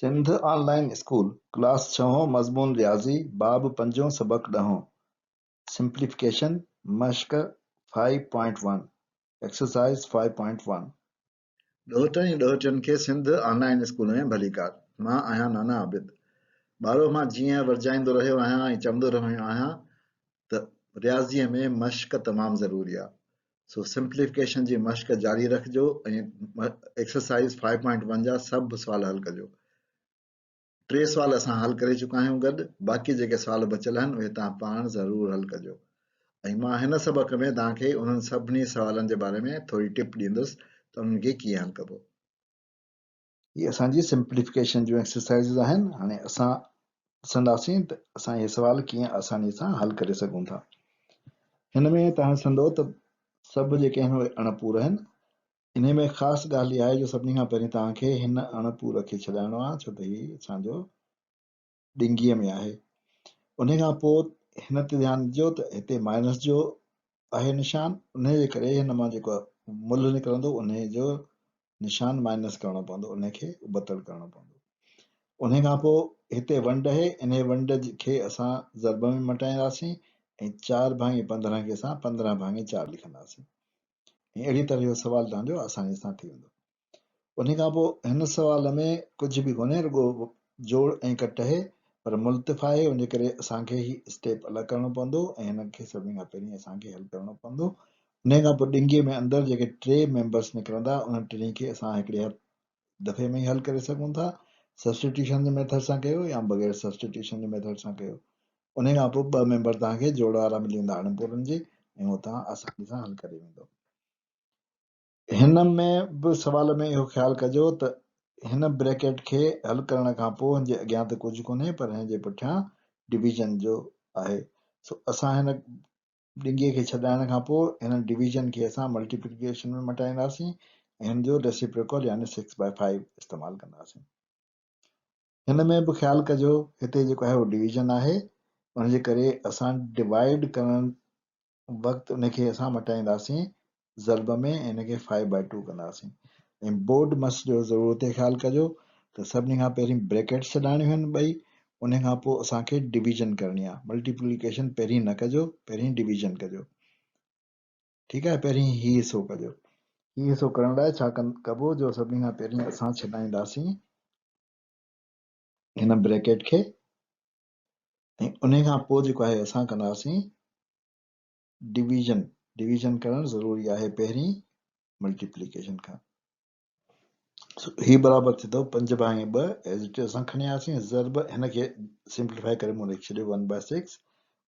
سنڌ آن line school, class ڇهون، مضمون رياضي، باب پنجون، سبق ڏهون، سمپليفڪيشن، مشق 5.1، Exercise 5.1. ڏوهٽن ۽ ڏوهٽين کي سنڌ آن لائين اسڪول ۾ ڀليڪار. مان آهيان نانا عابد. ٻارو مان جيئن ورجائيندو رهيو آهيان ۽ چوندو رهيو آهيان ته رياضيء ۾ مشق تمام ضروري آ. سو سمپليفڪيشن جي مشق جاري رکجو ۽ ايڪسرسائيز 5.1 جا سڀ سوال حل ڪجو. ٽي سوال اسان حل ڪري چڪا آهيون گڏ باقي جيڪي سوال بچيل آهن اهي توهان پاڻ ضرور حل ڪجو ۽ مان هن سبق ۾ توهان کي انهن سڀني سوالن جي باري ۾ ٿوري ٽپ ڏيندس ته انهن کي ڪيئن حل ڪبو. هي اسان جي سمپليفڪيشن جون ايڪسرسائيزز آهن. هاڻي اسان ڏسنداسين ته اسان اهي سوال ڪيئن آساني سان حل ڪري سگهون ٿا. هن ۾ توهان ڏسندو ته سڀ جيڪي آهن اهي اڻ پور آهن. انهي ۾ خاص ڳالهه اها آهي جو سڀني کان پهرين توهان کي هن اڻ پور کي ڇڏائڻو آهي ڇو ته هي اسان جو ڏنگيء ۾ آهي. انهي کان پوء هن تي ڌيان ڏجو ته هتي مائنس جو آهي نشان، انهي جي ڪري هن مان جيڪو ملهه نڪرندو انهي جو نشان مائنس ڪرڻو پوندو، انهي کي ابتڙ ڪرڻو پوندو. انهي کان پوء هتي ونڊ آهي، انهي ونڊ کي اسان ضرب ۾ مٽائينداسين ۽ چار ڀاڱي 15 کي اسان 15 ڀاڱي چار لکنداسين ۽ اهڙي طرح اهو سوال توهان جو آساني سان ٿي ويندو. انهي کان پوء هن سوال ۾ ڪجهه به ڪونهي رڳو جوڙ ۽ ڪٽ آهي پر ملطف آهي ان جي ڪري اسان کي هي اسٽيپ الڳ ڪرڻو پوندو ۽ هن کي سڀني کان پهرين اسان کي حل ڪرڻو پوندو. انهي کان پوء ڏنگي ۾ اندر جيڪي ٽي ميمبرس نڪرندا انهن ٽنهي کي اسان هڪڙي دفعي ۾ ئي حل ڪري سگهون ٿا سبسٽيٽيوشن جي ميٿڊ سان ڪيو يا بغير سبسٽيٽيوشن جي ميٿڊ سان ڪيو. انهي کان پوء ٻه ميمبر توهان کي جوڙ وارا ملي ويندا اڻپورن جي ۽ اهو توهان آساني سان حل ڪري ويندو. هن ۾ به سوال ۾ اهو خيال ڪجو ته هن بريڪيٽ کي حل ڪرڻ کان پوء هن جي اڳيان ته ڪجهه ڪونهي پر هن جي پٺيان ڊويزن جو آهي سو اسان هن ڏنگي کي ڇڏائڻ کان پوء هن ڊويزن کي اسان ملٽيپليڪيشن ۾ مٽائينداسين ۽ هن جو ريسيپروڪل يعني سڪس بائي فائيو استعمال ڪنداسين. هن ۾ به خيال ڪجو هتي جيڪو آهي اهو ڊويزن آهي ان جي ڪري اسان ڊوائيڊ ڪرڻ وقت ان کي اسان مٽائينداسين ضرب ۾ ۽ ان کي فائيو بائي ٽو ڪنداسين ۽ بورڊ مس جو ضرور اتي خيال ڪجو ته سڀني کان پهرين بريڪيٽس ڇڏائڻيون آهن ٻئي ان کان پوء اسان کي ڊويزن ڪرڻي آهي ملٽيپليڪيشن پهرين نه ڪجو پهرين ڊويزن ڪجو ٺيڪ آهي پهرين هي حصو ڪجو هي حصو ڪرڻ لاء ڇا ڪبو جو سڀني کان پهرين اسان ڇڏائينداسين هن بريڪيٽ کي ۽ ان کان پوء جيڪو آهي اسان ڪنداسين ڊويزن، ڊويزن ڪرڻ ضروري آهي پهرين ملٽيپليڪيشن کان. سو هي برابر ٿي ٿو پنج ڀاڱي ٻه ايز it is اسان کڻي آياسين ضرب هن کي سمپليفائي ڪري مون لکي ڇڏيو ون بائي سڪس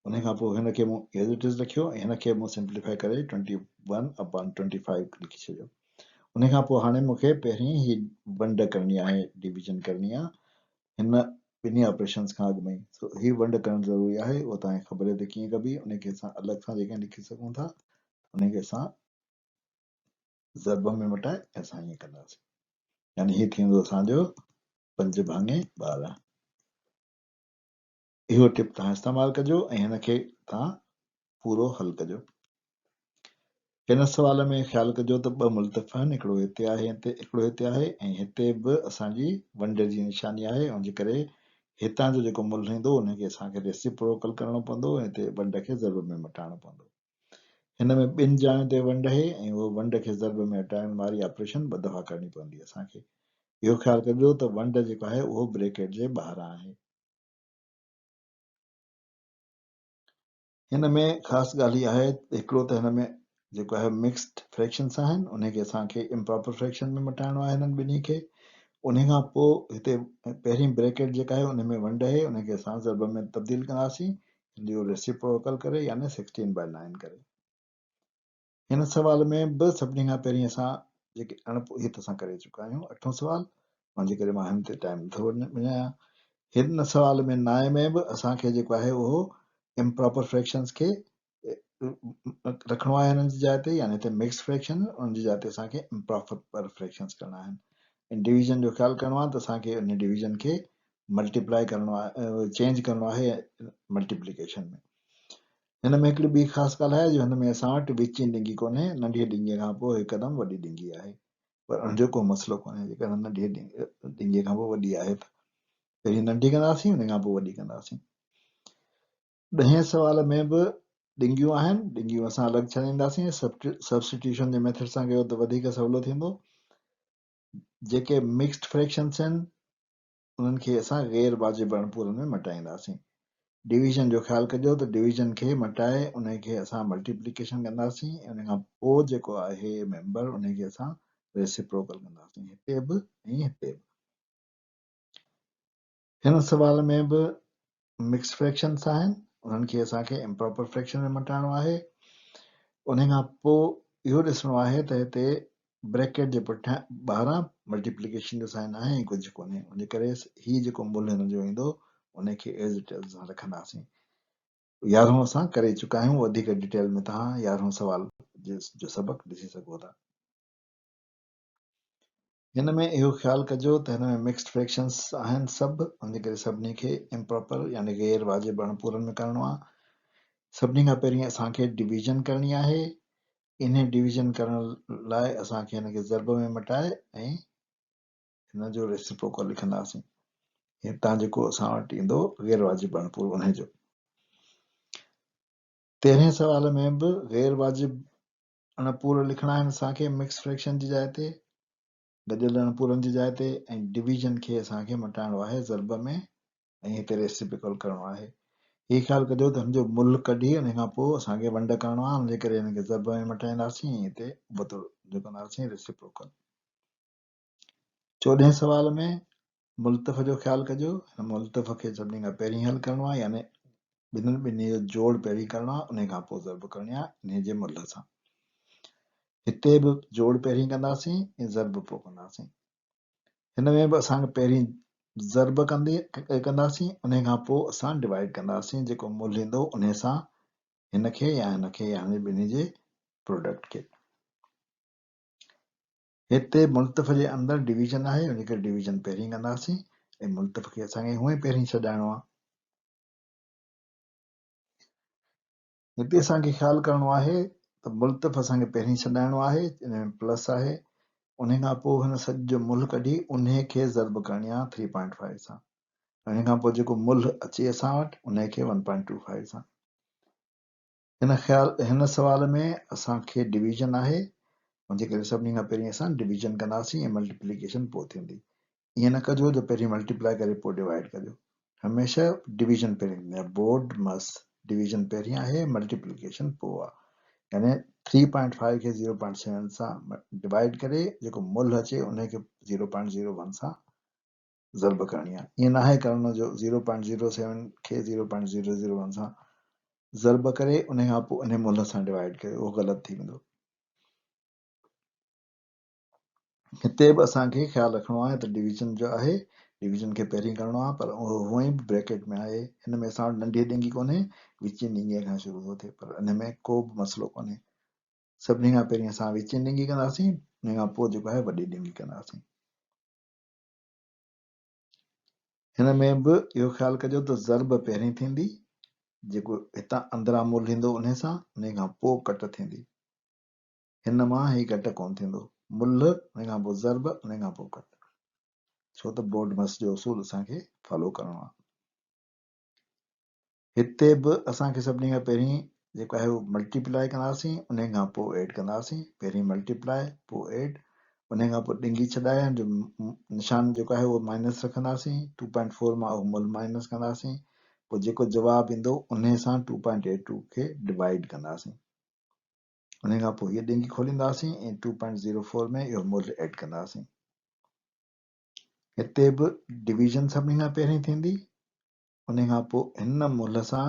ان کان پوء هن کي مون ايز it is رکيو ۽ هن کي مون سمپليفائي ڪري twenty one upon twenty five لکي ڇڏيو ان کان پوء هاڻي مون کي پهرين هي ونڊ ڪرڻي آهي ڊويزن ڪرڻي آهي هن ٻنهي آپريشنز کان اڳ ۾ ئي سو هي ونڊ ڪرڻ ضروري آهي اهو توهان کي خبر آهي ته ڪيئن ڪبي ان کي اسان الڳ سان جيڪڏهن لکي سگهون ٿا ان کي اسان ضرب ۾ مٽائي اسان ائين ڪنداسين يعني هي ٿيندو اسان جو پنج ڀاڱي 12. اهو ٽپ توهان استعمال ڪجو ۽ هن کي توهان پورو حل ڪجو. هن سوال ۾ خيال ڪجو ته ٻه ملتف آهن، هڪڙو هتي آهي ۽ هڪڙو هتي آهي ۽ هتي به اسان جي ونڊ جي نشاني آهي ان جي ڪري هتان جو جيڪو ملهه ايندو ان کي اسان کي ريسيپروڪل ڪرڻو پوندو ۽ هتي ونڊ کي ضرب ۾ مٽائڻو پوندو. هن ۾ ٻن جاين تي ونڊ آهي ۽ اهو ونڊ کي ضرب ۾ هٽائڻ واري آپريشن ٻه دفعا ڪرڻي پوندي اسان کي. اهو خيال ڪجو ته ونڊ جيڪو آهي اهو بريڪيٽ جي ٻاهران آهي. هن ۾ خاص ڳالهه هي آهي ته هڪڙو ته هن ۾ جيڪو آهي مڪسڊ فريڪشنس آهن انهي کي اسان کي امپراپر فريڪشن ۾ مٽائڻو آهي هنن ٻنهي کي انهي کان پوء هتي پهرين بريڪيٽ جيڪا آهي انهي ۾ ونڊ آهي انهي کي اسان ضرب ۾ تبديل ڪنداسين هن جو ريسيپروڪل ڪري يعني سڪسٽين بائي نائن ڪري. هن سوال ۾ به سڀني کان پهرين اسان جيڪي اڻ هي ته اسان ڪري چڪا آهيون اٺون سوال ان جي ڪري مان هن تي ٽائيم نٿو وڃايان هن سوال ۾ نائين ۾ به اسان کي جيڪو آهي اهو امپراپر فريڪشنز کي رکڻو آهي هنن جي جاء تي يعني هتي مڪس فريڪشن ان جي جاء تي اسان کي امپراپر فريڪشنز کرڻا آهن ۽ ڊويزن جو خيال ڪرڻو آهي ته اسان کي ان ڊويزن کي ملٽيپلائي ڪرڻو آهي چينج ڪرڻو آهي ملٽيپليڪيشن ۾ هن ۾ هڪڙي ٻي خاص ڳالهه آهي جو هن ۾ اسان وٽ وچين ڏنگي ڪونهي، ننڍيء ڏنگيء کان پوء هڪدم وڏي ڏنگي آهي. پر ان جو ڪو مسئلو ڪونهي، جيڪڏهن ننڍيء ڏنگيء کان پوء وڏي آهي ته. پهرين ننڍي ڪنداسين ان کان پوء وڏي ڪنداسين. ڏهين سوال ۾ به ڏنگيون آهن، ڏنگيون اسان الڳ ڇڏينداسين، سبسٽيٽيوشن جي ميٿڊ سان ڪيو ته وڌيڪ سولو ٿيندو. جيڪي مڪسڊ فريڪشنس آهن انهن کي اسان غير واجب اڻپورن ۾ مٽائينداسين. ڊويزن جو خيال ڪجو ته ڊويزن کي مٽائي ان کي اسان ملٽيپليڪيشن ڪنداسين ۽ ان کان پوء جيڪو آهي ميمبر ان کي اسان ريسيپروڪل ڪنداسين هتي به ۽ هتي به. هن سوال ۾ به مڪس فريڪشنس آهن انهن کي اسان کي امپراپر فريڪشن ۾ مٽائڻو آهي. ان کان پوء اهو ڏسڻو آهي ته هتي بريڪيٽ جي پٺيان ٻاهران ملٽيپليڪيشن جو سائن آهي ۽ ڪجهه ڪونهي ان جي ڪري هي جيڪو ملهه هن جو ايندو ان کي ايز it از اسان رکنداسين. يارهون اسان ڪري چڪا آهيون وڌيڪ ڊيٽيل ۾ توهان يارهون سوال جو سبق ڏسي سگهو ٿا. هن ۾ اهو خيال ڪجو ته هن ۾ مڪسڊ فريڪشنس آهن سڀ ان جي ڪري سڀني کي امپراپر يعني غير واجب اڻپورن ۾ ڪرڻو آهي. سڀني کان پهرين اسان کي ڊويزن ڪرڻي آهي. انهي ڊويزن ڪرڻ لاء اسان کي هن کي ضرب ۾ مٽائي ۽ هن جو ريسيپروڪل لکنداسين. هتان جيڪو اسان وٽ ايندو غير واجب اڻپورو انهي جو. تيرهين سوال ۾ به غير واجب اڻپور لکڻا آهن اسان کي مڪس فريڪشن جي جاء تي، گڏيل اڻپورن جي جاء تي ۽ ڊويزن کي اسان کي مٽائڻو آهي ضرب ۾ ۽ هتي ريسيپريڪل ڪرڻو آهي. هي خيال ڪجو ته هن جو ملهه ڪڍي ان کان پوء اسان کي ونڊ ڪرڻو آهي ان جي ڪري هن کي ضرب ۾ مٽائينداسين ۽ هتي ابتو جو ڪنداسين ريسيپروڪل. چوڏهين سوال ۾ ملطف جو خيال ڪجو، هن ملطف کي سڀني کان پهرين حل ڪرڻو آهي يعني ٻنهن ٻنهي جو جوڙ پهرين ڪرڻو آهي انهي کان پوء ضرب ڪرڻي آهي انهي جي ملهه سان. هتي به جوڙ پهرين ڪنداسين ۽ ضرب پوء ڪنداسين. هن ۾ به اسان پهرين ضرب ڪندي ڪنداسين انهي کان پوء اسان ڊوائيڊ ڪنداسين جيڪو ملهه ايندو انهي سان هن کي يا هن کي يا هن ٻنهي جي پروڊڪٽ کي. هتي ملطف جي اندر ڊويزن آهي ان ڪري ڊويزن پهرين ڪنداسين ۽ ملطف کي اسان کي هونئن پهرين ڇڏائڻو آهي. هتي اسان کي خيال ڪرڻو آهي ته ملطف اسان کي پهرين ڇڏائڻو آهي ان ۾ پلس آهي ان کان پوء هن سڄ جو ملهه ڪڍي انهي کي ضرب ڪرڻي آهي 3.5 سان ان کان پوء جيڪو ملهه اچي اسان وٽ انهي کي 1.25 سان. هن خيال هن سوال ۾ اسان کي ڊويزن آهي ان جي ڪري سڀني کان پهرين اسان ڊويزن ڪنداسين ۽ ملٽيپليڪيشن پوء ٿيندي. ائين نه ڪجو جو پهرين ملٽيپلائي ڪري پوء ڊوائيڊ ڪجو. هميشه ڊويزن پهرين ٿيندي آهي. بورڊ مس ڊويزن پهرين آهي ملٽيپليڪيشن پوء آهي. يعني 3.5 کي 0.7 سان ڊوائيڊ ڪري جيڪو ملهه اچي ان کي 0.01 سان ضرب ڪرڻي آهي. ائين ناهي ڪرڻو جو 0.07 کي 0.001 سان ضرب ڪري ان کان پوء انهي ملهه سان ڊوائيڊ ڪريو اهو غلط ٿي ويندو. هتي به اسان کي خيال رکڻو آهي ته ڊويزن جو آهي ڊويزن کي پهرين ڪرڻو آهي پر اهو هونئن به بريڪيٽ ۾ آهي هن ۾ اسان وٽ ننڍي ڏنگي ڪونهي وچين ڏنگي کان شروع ٿو ٿئي پر ان ۾ ڪو به مسئلو ڪونهي سڀني کان پهرين اسان وچين ڏنگي ڪنداسين ان کان پوء جيڪو آهي وڏي ڏنگي ڪنداسين. هن ۾ به اهو خيال ڪجو ته ضرب پهرين ٿيندي، جيڪو هتان اندران ملهه ايندو انهي سان، انهي کان پوء ڪٽ ٿيندي. هن مان هي ڪٽ ڪونه ٿيندو. ملهه، انهي کان پوء ضرب، انهي کان پوء ڪٽ. ڇو ته بورڊ مس جو اصول اسان کي فالو ڪرڻو آهي. هتي به اسان کي سڀني کان پهرين جيڪو آهي اهو ملٽيپلائي ڪنداسين انهي کان پوء ايڊ ڪنداسين پهرين ملٽيپلائي پوء ايڊ انهي کان پوء ڏنگي ڇڏائي ان جو نشان جيڪو آهي اهو مائنس رکنداسين 2.4 مان اهو مل مائنس ڪنداسين پوء جيڪو جواب ايندو انهي سان 2.82 کي ڊوائيڊ ڪنداسين انهي کان پوء هيء ڏنگي کولينداسين ۽ 2.04 ۾ اهو مل ايڊ ڪنداسين هتي به ڊويزن سڀني کان پهرين ٿيندي انهي کان پوء هن ملهه سان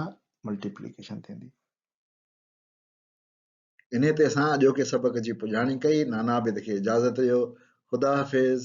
ملٽيپليڪيشن ٿيندي. انهي تي اسان اڄوڪي سبق جي پڄاڻي ڪئي. نانا عابد کي اجازت ڏيو. خدا حافظ.